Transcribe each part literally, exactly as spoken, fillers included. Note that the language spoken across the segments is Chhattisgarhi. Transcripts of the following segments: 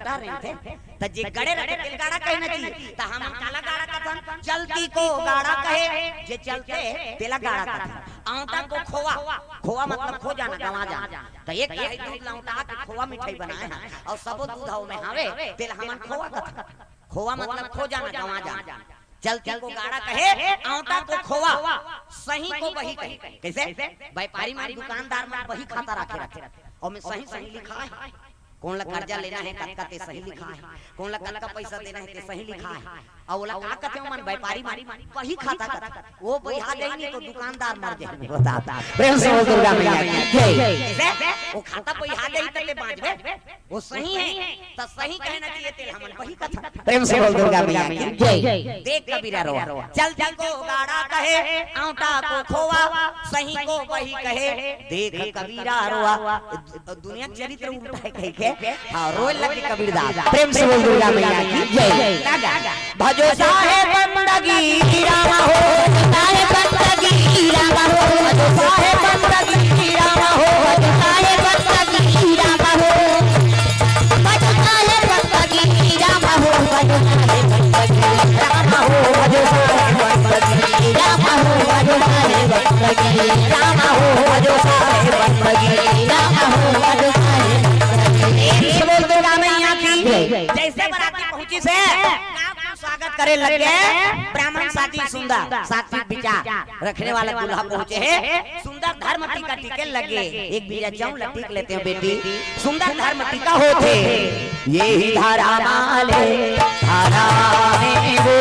कटा रहिथे, त जे गड़े रहिथे तेला गाड़ा कहना चाहिए। त हमन काला गाड़ा कथन? चलती को गाड़ा कहे, जे चलथे तेला गाड़ा कथन। औंटा को खोवा, खोवा मतलब खो जाना, गंवा जाना। त एक कढ़ाई दूध ल औंटा के खोवा मिठाई बनाए हन अउ सबो दूध ह ओमे हावे, तेला हमन खोवा कथन। खोवा मतलब खो जाना, गंवा जाना। चलती को गाड़ा कहे, औंटा को खोवा, सही को बही कहे। कइसे? बइपारी मन, दुकानदार मन बही खाता राखे रहिथे, ओमे सही सही लिखाय हे। कोन ला करजा लेना हे, कतका, ते सही लिखाय हे। कोन ला कतका पइसा देना हे, ते सही लिखाय हे। अउ ओला का कथे ओमन, बइपारी मन, बही खाता कथे। ओ बहिहा जाही नहीं त दुकानदार मर जाही। बता, बता। प्रेम से बोल दुर्गा मैया की जय। कइसे? ओ खाता बहिहा जाही त ते बाँचबे। ओ सही हे, त सही कहना चाहिए, तेला हमन बही कथन। प्रेम से बोल दुर्गा मैया की जय। देख कबीरा रोवा, चलती को गाड़ा कहे, औंटा को खोवा, सही को बही कहे, देख कबीरा रोवा। दुनिया के चरित्र उल्टा हे कहिके, हाँ, रोए लगे कबीरदास। प्रेम से बोल दुर्गा मैया की जय। गा, गा, गा। भजो साहेब बंदगी राम हो, साहेब बंदगी राम हो, भजो साहेब बंदगी राम हो, भजो साहेब बंदगी राम हो, भजो साहेब बंदगी राम हो, भजो साहेब बंदगी राम हो, भजो साहेब बंदगी राम हो, भजो साहेब बंदगी राम हो, भजो साहेब बंदगी राम हो, भजो साहेब बंदगी। प्रेम से बोल दुर्गा मैया की जय। जइसे बराती पहुंचिस हे, स्वागत करे लगे। ब्राह्मण साथी सुंदर, सात्विक विचार रखने वाला दूल्हा पहुंचे हे। सुंदर धर्म टीका टीके लगे। एक बीजा चौं ला टीक लेते हो बेटी। सुंदर धर्म टीका होथे। ये ही धरा माले धरा में वो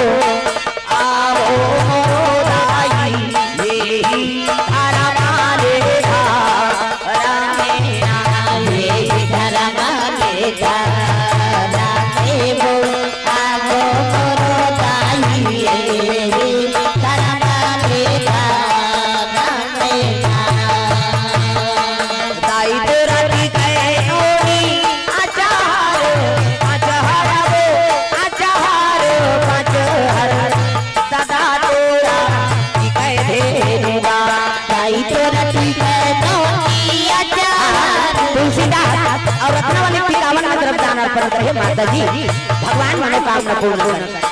आवो मोरो दाई। ये ही धरा माले धरा में आए। ये ही धरा माले धरा में वो तुलसीदास अउ रत्नावली टिकावन में द्रव्यदान अर्पण करे माता जी, भगवान मनोकामना पूर्ण करे।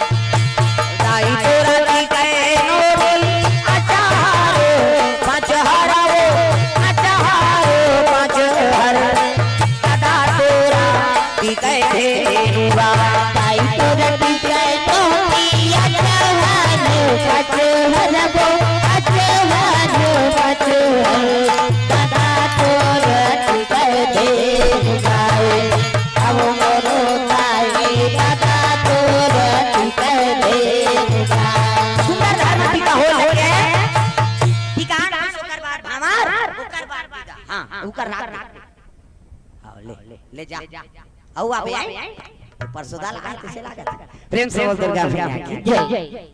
सुंदर धर्म टीका हो लगे। टिकावन होइस ओकर बाद भांवर, ओकर बाद विदा। हाँ, ओकर रात में। हाँ, ले, ले जा। अउ आबे आई। परसोदा ला आए, कइसे लागत? प्रेम से बोल दुर्गा मैया की जय।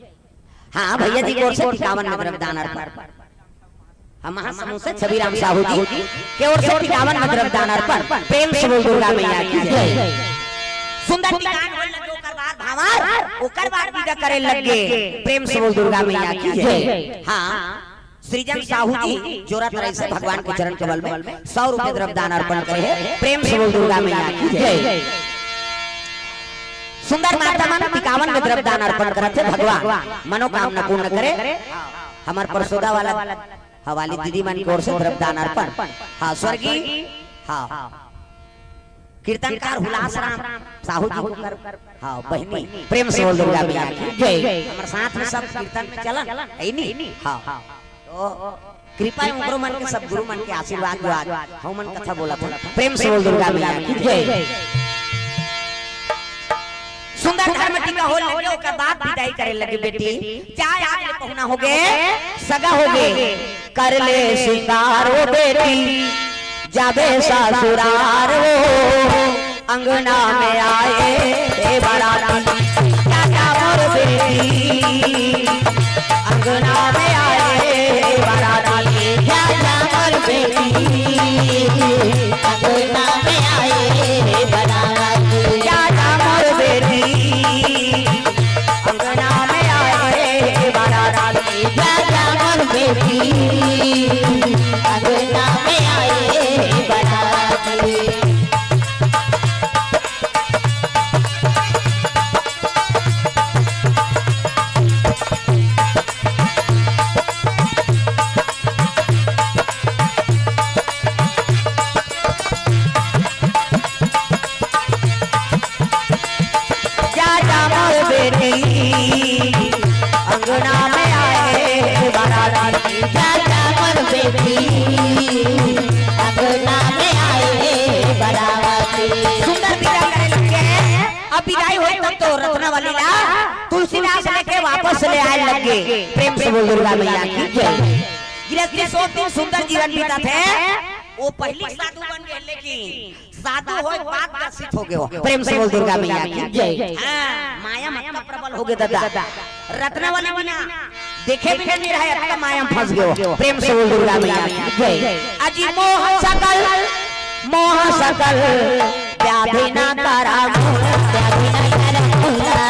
हाँ, भैया जी की ओर से टिकावन में द्रव्यदान अर्पण। हम महासमुंद से छविराम साहू जी के ओर से टिकावन में द्रव्यदान अर्पण। प्रेम से बोल दुर्गा मैया की जय। सुंदर टिकावन होए लगे, ओकर बाद भांवर, ओकर बाद विदा करे लगे। प्रेम से बोल दुर्गा मैया की जय। हाँ, सृजन साहू जी जोरा तरह से भगवान के चरण कमल में सौ रुपये द्रव्यदान अर्पण करे हे। प्रेम से बोल दुर्गा मैया की जय। सुंदर माता मन टिकावन में द्रव्यदान अर्पण करत हे, भगवान मनोकामना पूर्ण करे। हमर परसोदा वाला हवाली दीदी मन की ओर से द्रव्यदान अर्पण। हाँ, स्वर्गीय, हाँ, कीर्तनकार हुलास राम साहू जी ओकर, हाँ, बहिनी। प्रेम से बोल दुर्गा मैया की जय। हमर साथ में सब कीर्तन में चलन, है नी? हाँ। तो कृपा हे उकरो मन के, सब गुरु मन के आशीर्वाद, वाद, हम मन कथा बोलत हन। प्रेम से बोल दुर्गा मैया की जय। सुंदर धर्म टीका हो लगे, ओकर बाद विदाई करे लगे बेटी। चाय आग ले पहुना होगे, सगा होगे। कर ले सिंगार वो बेटी, जाबे ससुरार वो। अंगना में आए हे बराती, जा जा मोर बेटी। अंगना में आए हे बराती, जा जा मोर बेटी। अंगना में आए हे बराती, जा जा मोर बेटी। अंगना में आए हे बराती, जा जा मोर बेटी। अंगना में आए हे बराती। अंगना में आए हे बराती, जा जा मोर बेटी, अंगना में आए हे बराती। सुंदर विदा करे लगे। अब विदाई होई तब तो रत्नावली ला तुलसीदास लेके वापस ले आए लगे। प्रेम से बोल दुर्गा मैया की जय। गृहस्थी सौ दिन सुंदर जीवन बीतत हे। वो पहिली साधु बन गए, लेकिन साधु होय बाद ग्रसित हो गयो। प्रेम से बोल दुर्गा मैया की जय। हाँ, माया मत्त प्रबल हो गए दादा। रत्नावली बिना देखे बिना नहीं रहे, अतका माया में फंस गयो। प्रेम से बोल दुर्गा मैया की जय। अजी मोह सकल, मोह सकल व्याधि ना करा, व्याधि ना करा।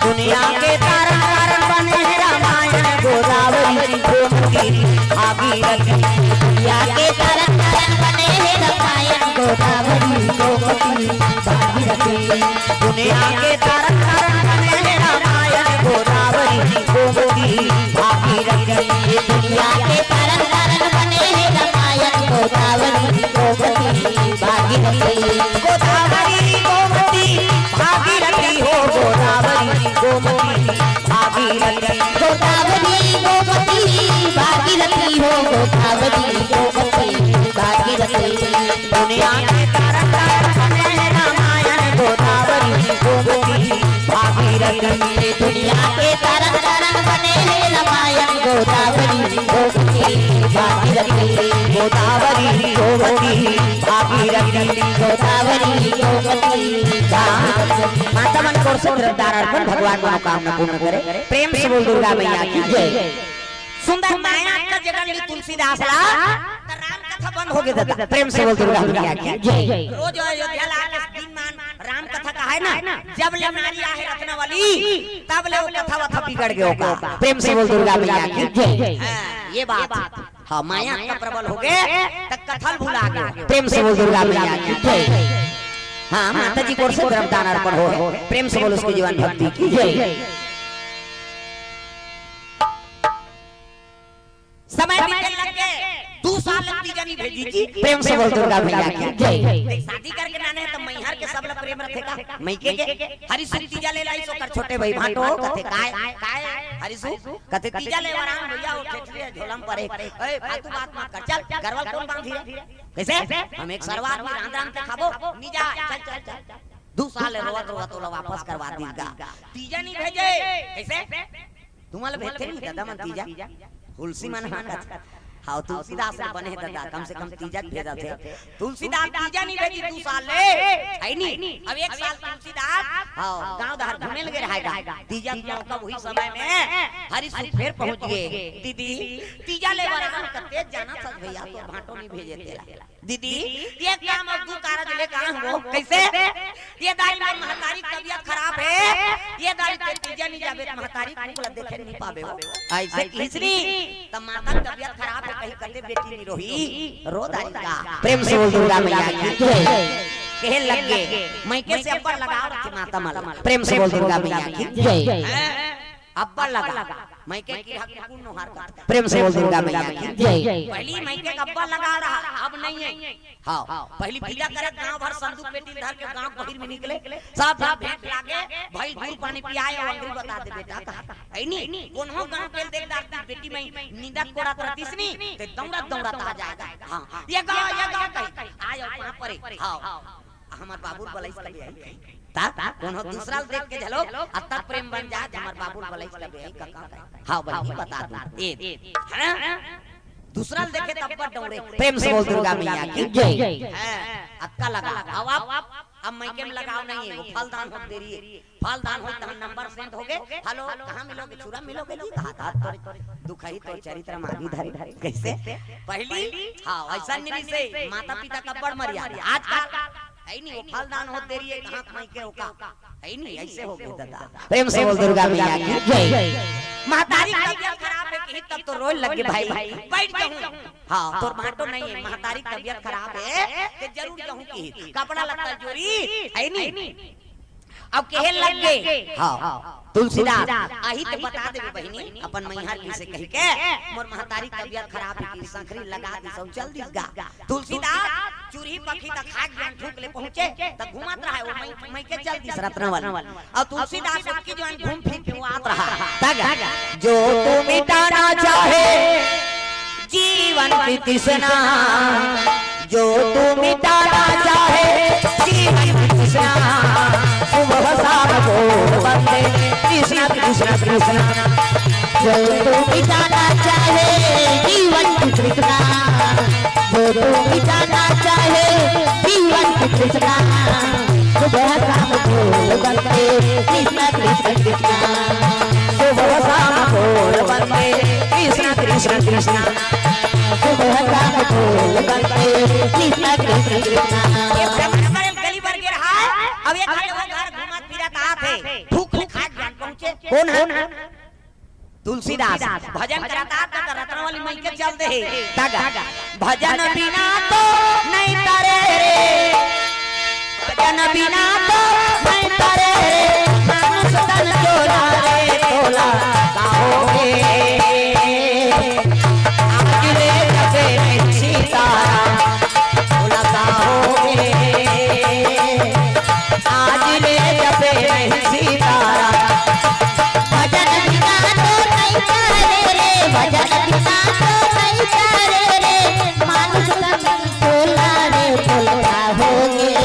दुनिया के तारन तारन बने हे रामायण गोदावरी गोमती भागीरथी। दुनिया के तारन तारन बने हे रामायण गोदावरी गोमती भागीरथी। दुनिया के तारन तारन बने हे रामायण गोदावरी गोमती भागीरथी। दुनिया के तारन तारन बने हे रामायण गोदावरी गोमती भागीरथी। गोदावरी गोमती भागीरथी हो, गोदावरी गोमती भागीरथी। गोदावरी गोमती भागीरथी हो, गोदावरी गोमती भागीरथी। दुनिया के तारन तारन बने हे रामायण गोदावरी गोमती भागीरथी। दुनिया के तारन तारन बने हे रामायण गोदावरी गोमती भागीरथी। गोदावरी गोमती भागीरथी। गोदावरी गोमती भागीरथी। माता मन को सिंदूर दान अर्पण, भगवान मनोकामना पूर्ण करे। प्रेम से बोल दुर्गा मैया की जय। सुंदर माया का जगन ली तुलसीदास ला, त राम कथा बंद हो गए दादा। प्रेम से बोल दुर्गा मैया की जय। रोज अयोध्या ला के दिन मान राम कथा कहाय ना, जब ले नारी आहे रत्नावली, तब ले वो कथा वथा बिगड़ गयो का। प्रेम से बोल दुर्गा मैया की जय। हाँ, ये बात। हाँ, माया का प्रबल हो गए, त कथा भुला गए। प्रेम से बोल दुर्गा मैया की जय। हाँ, माता जी को ओर से द्रव्य दान अर्पण हो। प्रेम से बोल उसकी जीवन भक्ति की जय। समय बीते लग गए, दू साल लग तीजा नहीं भेजी जी। प्रेम से बोल दुर्गा मैया की जय। शादी करके लाने हैं तो मैहर के सब लोग प्रेम रखे का। मइके के हरिसु तीजा ले लाई, सोकर छोटे भाई भांटो कथे काय, काय हरिसु कथे तीजा ले वरान भैया, वो ठेठरी है झोलम पर एक। ए, फालतू बात मत कर, चल, गरवल कौन बांधी रे? कैसे? हम एक सरवा आदमी रांध रांध के खाबो, नी जा, चल, चल, चल। दू साल ले रोवत रोवत ओला वापस करवा दीस गा। तीजा नहीं भेजे, कैसे? तुमन ल भेजथे नहीं दादा मन तीजा? तुलसी मन हाँ कथे। हाँ, तुलसीदास ल बने हे दादा, कम से कम तीजा भेजथे। तुलसीदास तीजा नहीं भेजी दू साल ले, है नी? अब एक साल तुलसीदास, हाँ, गांव डहर घूमे लगे रहेगा। तीजा के मौका वही समय में हरिसु फेर पहुंच गए। दीदी, तीजा ले बरान कते जाना सच भैया, तो भांटो नहीं भेजे तेला। दीदी, ये काम अब दू कारज ले कहाँ हो? कैसे? ये दाई मोर महतारी की तबीयत खराब है, ये दाई ते तीजा नहीं जाबे, महतारी मुख ला देखे नहीं पाबे हो। ऐसे किसनी? तब माता की तबीयत खराब है, कहीं कते बेटी नहीं रोही, रो दाई का। प्रेम से बोल दुर्गा मैया की जय। कहे लग गए, मइके से अब्बड़ लगाव रखे माता मन ला। प्रेम से बोल दुर्गा मैया की जय। हैं? अब्बड़ लगा, मइके किरहा कुकुर नोहार का। प्रेम से बोल दुर्गा मैया की जय। पहली मइके का अब्बड़ लगा रहा, अब नहीं है। हाँ, पहली पूजा करे, गांव भर संदूक पेटी धर के गांव बहिर में निकले, सब जन भेंट लागे, भइल गुड़ पानी पियाए और अंगरी बता दे बेटा, कहा, है नी? कोनो गांव के देख दार की बेटी में निंदा कोड़ा करतीस नी, ते दौड़त दौड़त आ जाएगा। हाँ, ये गांव, ये गांव कही, आयो वहाँ पर, हाँ। हमर बाबू बलैस कबे आई। ता, कोनो दूसरा ल देख के झलो, अतक प्रेम बन जा, हमर बाबू बलैस कबे आई, कका कहे। हाँ, बहिनी बता दूं। ए, हाँ? दूसरा ल देखे तब पर दौड़े। प्रेम से बोल दुर्गा मैया की जय। हाँ, अतका लगा। अब, अब, अब मइके में लगाव नहीं है, वो फल दान होत देरी है। फल दान होत तहन नंबर सेंड हो गए। हेलो, कहाँ मिलोगे? छुरा मिलोगे जी? कहा था तोर दुखही तोर चरित्र मागी धरी। कैसे? पहली, हाँ, ऐसा नहीं से माता पिता का बड़ मर्यादा। आजकल है नहीं, वो फल दान होत देरी है, कहाँ मइके हो का? है नहीं, ऐसे हो गए दादा। प्रेम से बोल दुर्गा मैया की जय। महतारी की तबीयत खराब है कि तब तो रोए लगे भाई, बैठ जाऊं। हाँ, तोर भांटो नहीं है, महतारी की तबीयत खराब है, ते जरूर जाऊं की कपड़ा लत्ता जोरी, है नहीं? अब कहे लग गे। हाँ, तुलसीदास, अही तो बता देबे बहिनी, अपन मैहर जी से कहि के, मोर महतारी तबियत खराब हे कि संखरी लगा दिस अउ चल दिस गा। तुलसीदास चुरही पखी तक खाक जान थूक ले पहुंचे, त घूमत रहा हे, वो मई, मई के चल दिस रतनावली। अउ तुलसीदास ओतकी जान घूम फिर के वो आत रहा। तग, जो तू मिटाना चाहे जीवन की तृष्णा, जो तू मिटाना चाहे जीवन की तृष्णा, सुबह शाम बोल बंदे कृष्णा कृष्णा कृष्णा। जो तू मिटाना चाहे जीवन की तृष्णा, जो तू मिटाना चाहे जीवन की तृष्णा, सुबह शाम बोल बंदे कृष्णा कृष्णा कृष्णा। सुबह शाम बोल बंदे कृष्णा कृष्णा कृष्णा। सुबह शाम बोल बंदे कृष्णा कृष्णा कृष्णा। ये भ्रमण करे गली भर गे रहा हे, अब ये घर, वो घर घूमत फिरत आत हे, थूक ले खाक जान पहुंचे। कोन हे? तुलसीदास। भजन करत आत हे त रतनावली मई के चल दे हे। तग, भजन बिना तो नहीं तरे रे, भजन बिना तो नहीं तरे रे, मानुष तन चोला रे तोला का होगे। आज ले जपे नहीं सीताराम, तोला का होगे। आज ले जपे नहीं सीताराम। भजन बिना तो नहीं चले रे, भजन बिना तो नहीं चले रे, मानुष तन चोला रे तोला का होगे।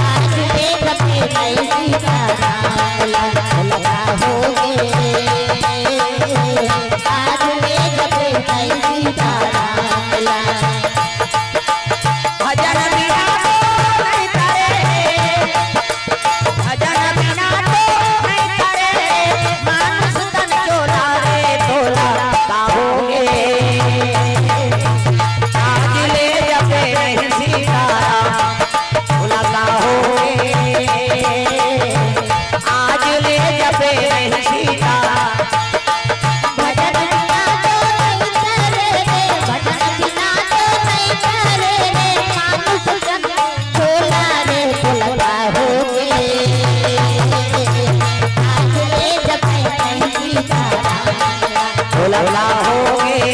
आज ले जपे नहीं सीताराम, तोला का होगे। आज ले जपे नहीं सीताराम। भजन बिना तो नहीं तरे, भजन बिना तो नहीं तरे, मानुष तन चोला रे तोला का होगे। आज ले जपे नहीं सीताराम, तोला का होगे। आज ले जपे नहीं सीताराम। भजन बिना तो नहीं चले रे, भजन बिना तो नहीं चले रे, मानुष तन चोला रे तोला का होगे। आज ले जपे नहीं सीताराम, तोला का होगे।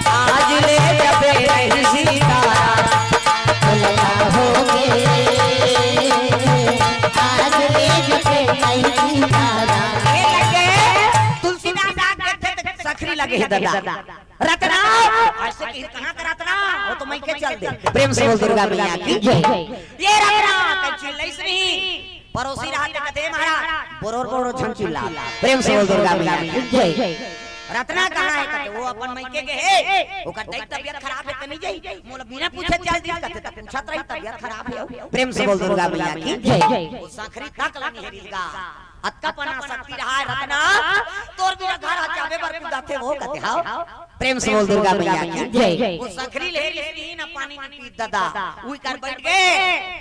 आज ले जपे नहीं सीताराम, तोला का होगे। आज ले जपे नहीं सीताराम। ये लगे तुलसीदास आके थे त सखरी लगे हे ददा। रतना, अइसे कही कहाँ का रतना? वो तो मई के चल दे। प्रेम से बोल दुर्गा मैया की जय। ये रतना, कहीं चिल्लाइस नहीं। पड़ोसी रहा ते कथे, "महाराज, बोरोर बोरोर झन चिल्ला।" प्रेम से बोल दुर्गा मैया की जय। रतना कहाँ हे कथे, "वो अपन मई के गे हे, ओकर दाई तबियत खराब हे त नहीं जाई, मोला बिना पूछे चल दिस कथे, त पूछत रही तबियत खराब हे।" प्रेम से बोल दुर्गा मैया की जय। वो सखरी तक लगी हे रिलगा। अतका पना शक्ति रहा हे रतना, तोर बिना घर ह जाबे बर कुदाथे वो कथे, हाँ। प्रेम से बोल दुर्गा मैया की जय। वो सखरी ले रही ना पानी नहीं पी ददा, उही कर बैठ गे,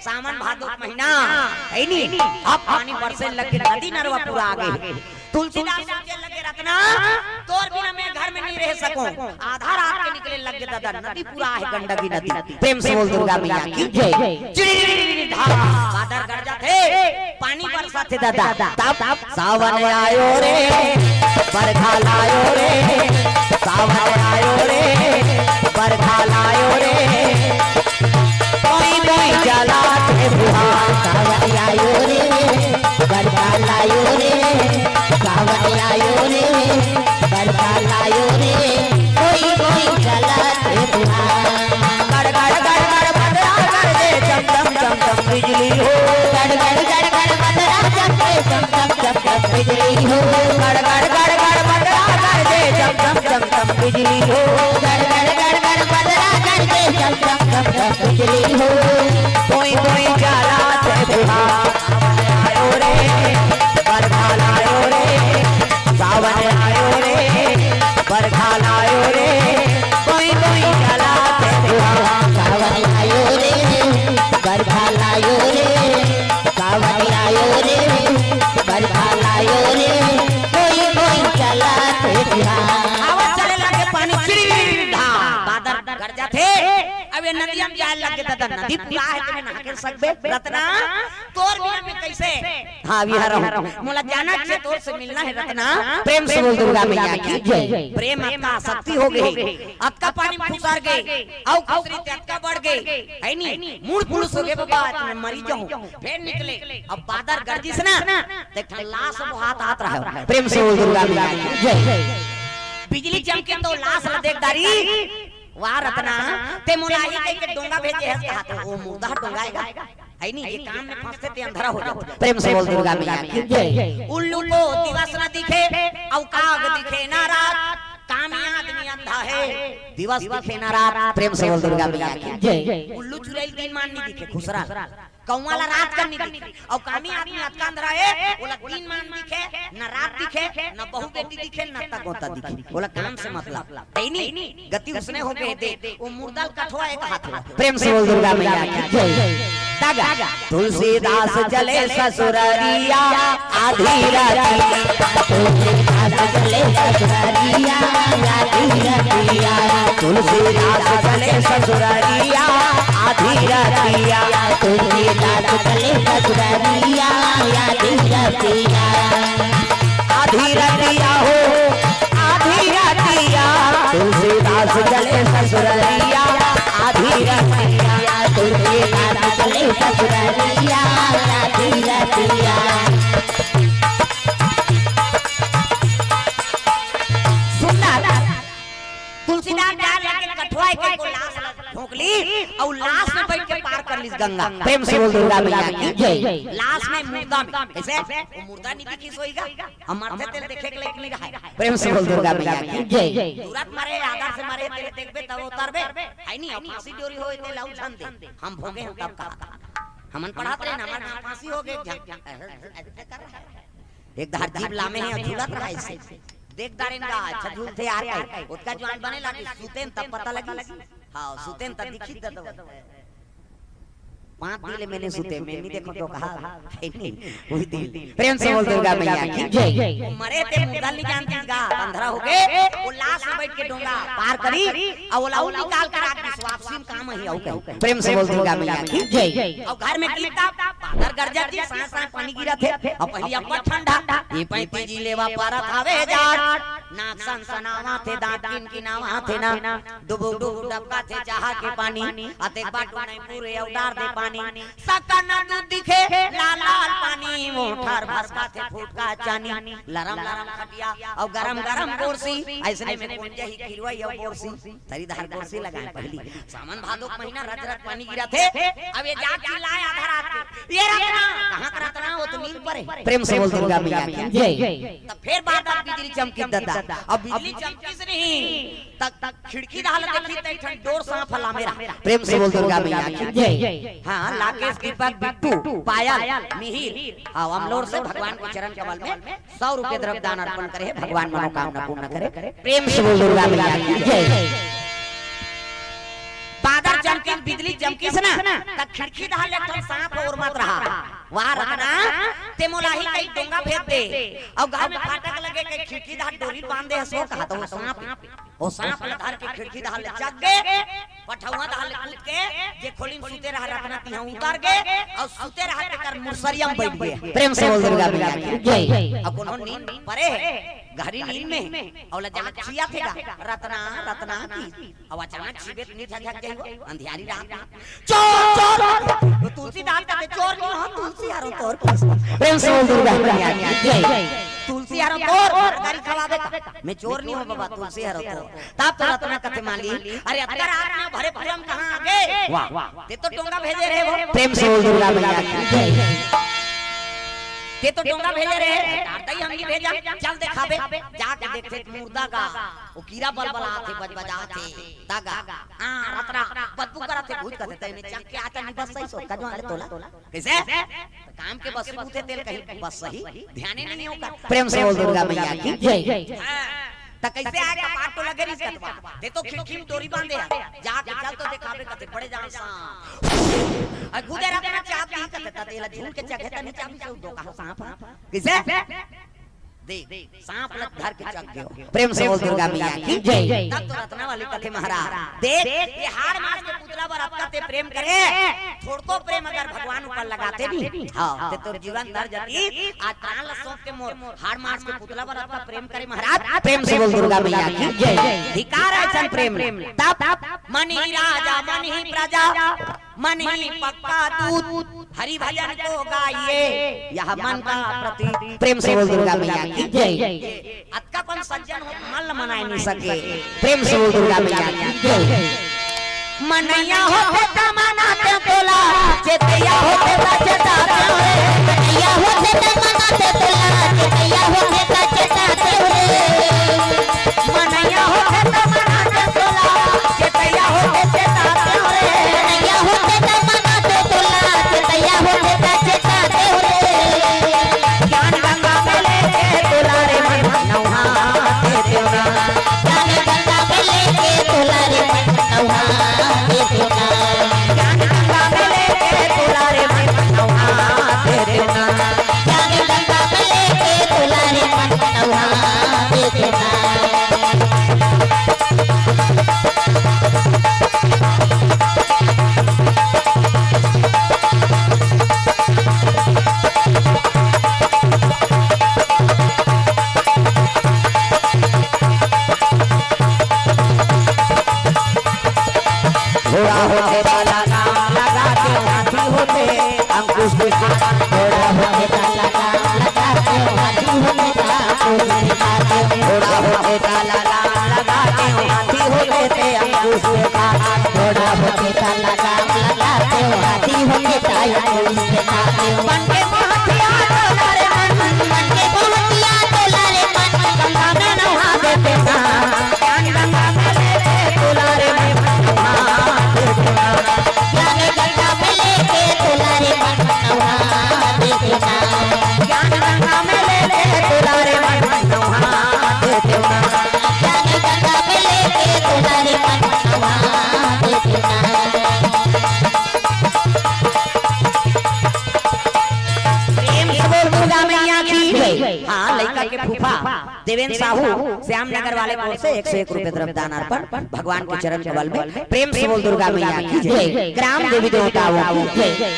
सावन भादो के महीना हे नी, अब पानी बरसे लग गे, नदी नरवा पूरा आ गे। तुलसीदास सोचे लगे, "रतना, तोर बिना मैं घर में नहीं रह सकूं।" आधा रात के निकले लग गे ददा, नदी पूरा हे गंडकी नदी। प्रेम से बोल दुर्गा मैया की जय। चिड़ी धारा बादर गरजथे, पानी बरसथे ददा। तब सावन आयो रे, बरखा लायो रे, सावन आयो रे, बरखा लायो रे। कोई कोई चलाथे फुहार। सावन आयो रे, बरखा लायो रे, सावन आयो रे, बरखा लायो रे। कोई कोई चलाथे फुहार। गड़ गड़ गड़ गड़ बदरा गरजे, चम चम चम चम बिजली हो। गड़ गड़ गड़ गड़ बदरा गरजे, चम चम चम चम बिजली हो। गड़ गड़ गड़ गड़ बदरा गरजे, चम चम चम चम बिजली हो। गड़ गड़ गड़ गड़ बदरा गरजे, चम चम चम चम बिजली हो। कोई कोई चलाथे फुहार। आयो रे, बरखा लायो रे, सावन आयो रे, बरखा लायो रे, कोई कोई चलाथे फुहार। सावन आयो रे, बरखा लायो रे, सावन आयो रे, बरखा लायो रे, कोई कोई चलाथे फुहार। आवाज चले लगे पानी चिड़ी धार, बादर गरजथे। अब अरे नदिया में जाए लगे दादा, नदी पूरा हे, तेमे नहा के सकबे रतना। तोर बिना में कैसे? हाँ, विहार रहूं। मोला जाना छे, तोर से मिलना हे रतना। प्रेम से बोल दुर्गा मैया की जय। प्रेम अतका आसक्ति हो गे, अतका पानी में खुसर गे, अउ खुसरी ते अतका बढ़ गे, हे नी? मूड़ पुलुस हो गे बाबा, आज मैं मरी जाहूं। फेर निकले, अब बादर गरजिस ना, ते एक ठन लास बोहात आत रहे। प्रेम से बोल दुर्गा मैया की जय। बिजली चमके तो लास ल देख डारी। वाह रतना, ते मोला ही कहिके डोंगा भेजे हस कहात हे, ओ मुर्दा डोंगा आय गा। हे नी, ये काम में फंसथे ते अंधरा हो जाथे। प्रेम से बोल दुर्गा मैया की जय। उल्लू को दिवस न दिखे, अउ काग दिखे ना रात, कामी आदमी अंधा हे, दिवस दिखे ना रात। प्रेम से बोल दुर्गा मैया की जय। उल्लू चुरैल दिन मान नी दिखे, खुसरा कौवा ला रात कन नी दिखे, अउ कामी आदमी अतका अंधरा हे, ओला दिन मान दिखे, न रात दिखे, न बहू बेटी दिखे, न तक गोता दिखे, ओला काम से मतलब। हे नी, गति उसने हो गे दे, ओ मुर्दा ल कठवा एक हाथ ला। प्रेम से बोल दुर्गा मैया की जय। दागा। तुलसीदास चले ससुररिया आधी राती। तुलसीदास चले ससुररिया आधी रतिया। तुलसीदास चले ससुररिया आधी रतिया। तुलसीदास चले ससुररिया आधी रतिया। आधी रतिया हो, आधी रतिया। तुलसीदास चले ससुररिया आधी रतिया। तुलसीदास चले ससुररिया आधी रतिया। सुनना, तुलसीदास जाए लगे कठवा एक को लास ला झोंक ली, अउ लास में बइठ के पार कर लीस गंगा। प्रेम से बोल दुर्गा मैया की जय। लास में, मुर्दा में। कैसे? ओ मुर्दा नी दिखिस होही गा, हम मरथे तेला देखे के लायक नी रहे। प्रेम से बोल दुर्गा मैया की जय। तुरंत मरे, आदर से मरे, तेला देखबे तब उतरबे। हे नी, अब फांसी डोरी होय तेला उछन दे। हम भोगे हन तब कहा। हमन पढ़त रहेन, हमर गाँव फांसी हो गे, झक, झक, ऐसे कर रहा है। एक धार जीभ लामे हे, झूलत रहा ऐसे। देख डारेन गा, अच्छा झूलथे यार का। ओतका जुआन बने लागिस, सुतेन तब पता लगिस। हाँ, सुतेन तब दिखिस ददा। पाँच दिन ले मैं नी सुतेंव, मैं नी देखंव तो कहा, हे नी, उही दिन। प्रेम से बोल दुर्गा मैया की जय। मरे ते मुर्दा ल नी जानतिस गा, अंधरा हो गे, ओ लास में बइठ के डोंगा पार करिस, अउ ओला अउ निकाल के राख दिस, वापसी में काम आही अउ कहीं। प्रेम से बोल दुर्गा मैया की जय। अउ घर में गिरता, बादर गरजत हे, सांय सांय पानी गिरत हे, अउ पहिली अब्बड़ ठंडा, ये पैंती जी लेवा परत हवे जाड़, नाक सनसनावत हे, दांत किनकिनावत हे ना, डुबुक डुबुक डबकत हे चाहा के पानी, अतेक बाटू नहीं पूरे अउ डार दे पानी, सकन दूध दिखे लाल लाल पानी, मोठर भसकत हे फुटका चानी, लरम लरम खटिया अउ गरम गरम गोरसी, अइसने में कोन जाही खिरवई अउ गोरसी। तरी धार गोरसी लगाए पहिली। सावन भादो के महीना, रच रच पानी गिरत हे। अब ये जाग चिल्लाए आधा रात के, "ये रतना, कहाँ का रतना, वो तो नींद परे।" प्रेम से बोल दुर्गा मैया की जय। तब फेर बादर बिजली चमकिस ददा। अब बिजली चमकिस नहीं, तक खिड़की डहर देखिस त एक ठन डोर सांप ह लामे रहा। प्रेम से बोल दुर्गा मैया की जय। हाँ, लाकेश, दीपक, बिट्टू, पायल, मिहिर, हाँ, अमलोर से भगवान के चरण कमल में सौ रुपये द्रव्य दान अर्पण करे हे, भगवान मनोकामना पूर्ण करे। प्रेम से बोल दुर्गा मैया की जय। बादर चमकिस, बिजली चमकिस ना, त खिड़की डहर ले एक ठन सांप ओरमत रहा। वाह रतना, ते मोला ही कहीं डोंगा भेज दे, अउ गाँव में फाटक लगे कहीं खिड़की डहर डोरी बांध दे हस ओ कहा, त ओ सांप, ओ सांप ल धर के खिड़की डहर ले चघ गे, पठउवा डहर ले कूद के, जे खोली में सुते रहा रतना तिहां उतर गे, अउ सुते रहा तेकर मुसरिया में बइठ गे। प्रेम से बोल दुर्गा मैया की जय। अउ कोनो नींद परे हे, गहरी नींद में, अउ ओला जाग चियाथे गा, "रतना, रतना" कहिस। अउ अचानक छिबे त नी झकझक जाही वो, अंधियारी रात में। "चोर, चोर।" वो तुलसीदास कथे, "चोर नी हों, तुलसी हरों तोर।" प्रेम से बोल दुर्गा मैया की जय। "तुलसी हरों तोर, गारी खवाबे का?" "मैं चोर नी हों बाबा, तुलसी हरों तोर।" तब तो रतना कथे, "मालिक, अरे अतका रात में भरे पुरम कहाँ आ गे?" वाह, वाह। "ते तो डोंगा भेजे रहे वो।" प्रेम से बोल दुर्गा मैया की जय। "ते तो डोंगा भेजे रहे, दादा ही हम ही भेजा, चल देखाबे।" जाके देखथे त मुर्दा का, वो कीरा बलबलाथे, बजबजाथे, दागा, हाँ, रतना, बदबू करथे, भूत कथे, "तैं चख के आचा नी बस सही सोच, का जो आले तोला।" कैसे? त काम के बस बूथे तेल कहीं बस सही, ध्याने नहीं होगा। प्रेम से बोल दुर्गा मैया की जय। हाँ। त कैसे आय कपार तो लगे रिस कतवा। ते तो खिड़की में डोरी बांधे हे। जाके चल तो देखाबे कथे बड़े जान सांप। अउ खुदे रतना चाबही कथे, त तेला झूल के चघे त नी चाबही से डोंगा सांप। कैसे? देख, सांप ल धर के चघ गयो। प्रेम से बोल दुर्गा मैया की जय। तब तो रत्नावली कथे महाराज, देख, ये हाड़ मांस के पुतला बर अतका ते प्रेम करे, थोड़को प्रेम अगर भगवान ऊपर लगाते नहीं, हाँ, ते तोर जीवन तर जती। आज प्राण ल सौंप के मोर हाड़ मांस के पुतला बर अतका प्रेम करे महाराज। प्रेम से बोल दुर्गा मैया की जय। धिकार है अइसन प्रेम। तब मन ही राजा मन ही प्रजा, मन ही पक्का दूत, हरि भजन को गाइए, यह मन का प्रतीक। प्रेम से बोल दुर्गा मैया की जय। अतका कन सज्जन हो, मन ल मनाए नहीं सके। प्रेम से बोल दुर्गा मैया की जय। मनैया होथे त मनाते तोला, चेतैया होथे त चेताते रे। मनैया होथे त मनाते तोला, चेतैया होथे त चेताते रे। मनैया होथे त मनाते तोला, चेतैया होथे चेताते रे। मनैया होथे त मनाते तोला, चेतैया होथे त चेताते रे। ज्ञान गंगा में लेके तोला रे मन नहाते तोला। ज्ञान गंगा में लेके तोला रे मन नहाते तोला। ज्ञान गंगा में लेके तोला रे मन नहाते तोला। ज्ञान गंगा में लेके तोला रे मन नहाते तोला। घोड़ा होथे त लगाम लगा के, हाथी होथे अंकुश दिखा। घोड़ा होथे त लगाम लगा के, हाथी होथे त अंकुश दिखा। घोड़ा होथे त लगाम लगा के, हाथी होथे ते अंकुश दिखा। घोड़ा होथे त लगाम लगा के, हाथी होथे त अंकुश दिखा। बन के मोहतिया तोला रे मन, बन के मोहतिया तोला रे मन, गंगा में नहा देते ना। ज्ञान गंगा में लेके तोला रे मन नहा देते ना। ज्ञान गंगा में लेके तोला रे मन नहा देते ना। ज्ञान गंगा में लेके तोला रे मन नहा देते ना। ज्ञान गंगा में लेके तोला रे मन नहा देते ना। प्रेम से बोल दुर्गा मैया की जय। हाँ, लइका के फूफा देवेंद्र साहू श्याम नगर वाले की ओर से एक सौ एक रुपए द्रव्य दान अर्पण भगवान के चरण कमल में। प्रेम से बोल दुर्गा मैया की जय। ग्राम देवी देवताओं की जय।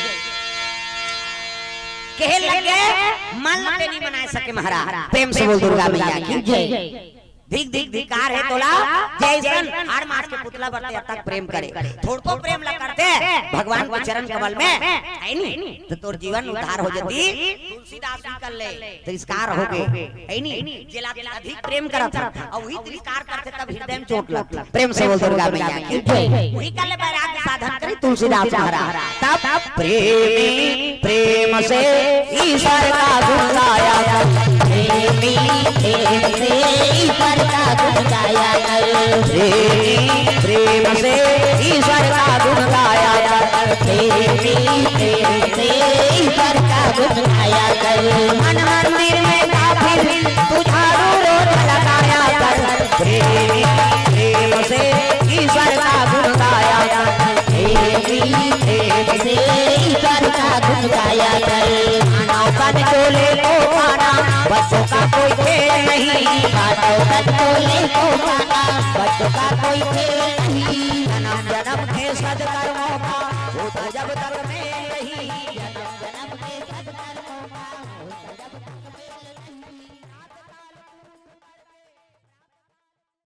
कहे लगे मन ल ते नहीं मनाए सके महाराज। प्रेम से बोल दुर्गा मैया की जय। धिक धिक धिकार हे तोला, जइसन हाड़ मांस के पुतला बर ते अतक प्रेम करे। थोड़को प्रेम ला करते भगवान के चरण कमल में, है नी, तो तोर जीवन उद्धार हो जती। तुलसीदास जी कर ले, तिरस्कार हो गे, है नी, जेला अधिक प्रेम करत हे, अउ वही तिरस्कार करथे तब हृदय में चोट लगथे। प्रेम से बोल दुर्गा मैया की जय। वही कर ले वैराग्य साधन करी तुलसीदास महाराज। तब प्रेमी प्रेम से ईश्वर का गुण गाया कर। प्रेमी प्रेम से ईश्वर का गुण गाया कर। प्रेमी प्रेम से ईश्वर का गुण गाया कर। प्रेमी प्रेम से ईश्वर का गुण गाया कर। मन मंदिर में काफिर तू झाड़ू रोज लगाया कर। प्रेमी प्रेम से ईश्वर का गुण गाया कर। प्रेमी प्रेम से ईश्वर का गुण गाया कर। मानव तन चोले को पाना, बच्चों का कोई खेल नहीं। मानव तन चोले को पाना, बच्चों का कोई खेल नहीं। जन्म जन्म के सदकर्मों का होता जब तक